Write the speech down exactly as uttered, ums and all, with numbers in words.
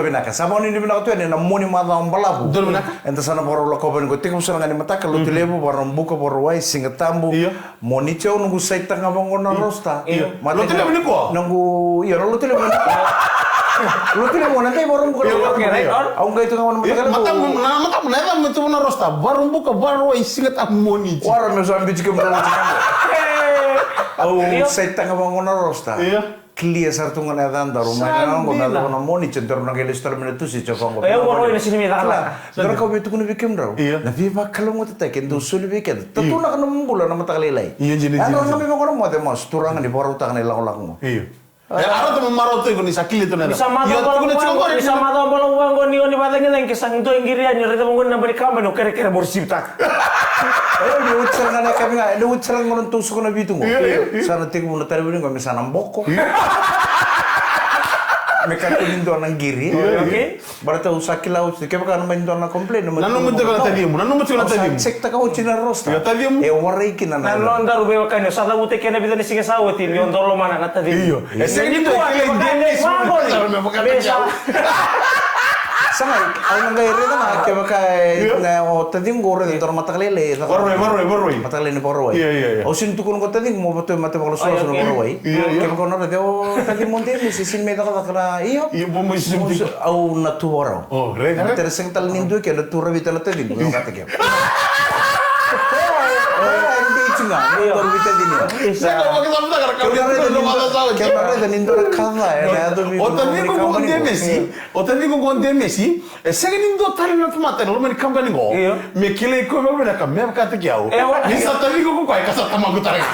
Vinaka, sa vakanuinui vinaka tu yani na Moni macawa balavu. Donu vinaka. Eda sa na vakarau lakova ni ko tekivu sara ga ni mataka, Lotulevu, Vakaraubuka, Vakarauwai, Sigatabu. Io. Moni tiko noqu saita ga vaqo na rosta. Io. Lotulevu ni ko? Noqu, io, na Lotulevu ni ko. Lotulevu na dai Vakaraubuka. Io, okay, right on. Au qai tu ga vana mataka. Matamu, na matamu, na yacamu tu na rosta. Vakaraubuka, Vakarauwai, Sigatabu, Moni. Wara me sa biuti kemudrau. Au saita ga vaqo na rosta. Io. Clear sara tu ga na yacadaru mai na noqu na yacova na Moni, tiko daru na qai lesu tale mai na tusi, tiko vaqo. E, au vaqo na sini mai cakacaka. Daru kau vei tukuna vei kemudrau. Io. Na veivakalougatataki e dau soli vei keda. Tatunaka na bula na mataka lailai. Io, jini, jini. Daru na mai vaqo na moce masu, turaga ni vakarautaka na ilagolago. Io. E, a rauta mo marau tu iko ni sa clear tu na yacadaru. Ni sa macawa balavu vaqo, ni o ni vakacagicagi ke sa dua e qiri yani, raica vaqo ni naba ni kabani, o kerekere mo risivitaka. E, ni oti sara ga na yakavi ga, ni oti sara ga na tou suka na vitu qo. Io, io, io. Sa na tekivu na talevoni qo, me sa na boko. Io. Me kakua ni dua na qiri. Io, io. Okay. Baleta au sa kila oti, kevaka na mai dua na complain, na mai. Nanuma tiko na tacimu, nanuma tiko na tacimu. Au sa check taka oti na roster. Io, tacimu. E warai kina na. Na nodaru veiwekani, au sa cavuta kina vica na siga sa oti, ni o dau lomana na tacimu. Io. E sega ni dua e kilai Dennis. Sa qai, au na qai raica ga kevaka e, na, o taciqu o raica e dua na mataka lailai, e caka. Vakarauwai, Vakarauwai, Vakarauwai. Mataka lailai ni Vakarauwai. Io, io, io. Au sini tukuna qo taciqu mo vakarau mataka vakalasu. Io, io. Kevaka o na raica o taciqu o Dennis, e sini mai cakacaka na, io. Io, mo, mo, mo, au na tu vakarau. O, raica, raica. Tere sega tale ni dua ke na tu ravi tale taciqu, me vakataki au. Io. Io, io, io. Sega, vakacavacava, kau na raica ni dua, kau na raica ni dua na kaca, e, na yaco vei. O taciqu qo Dennis, o taciqu qo Dennis, e sega ni dua tale na tamata ena loma ni kabani qo. Io. Me kilai koya vakavinaka, me vakataki au. E, o. Ni sa taciqu ko koya, ka sa tamaqu tale ga.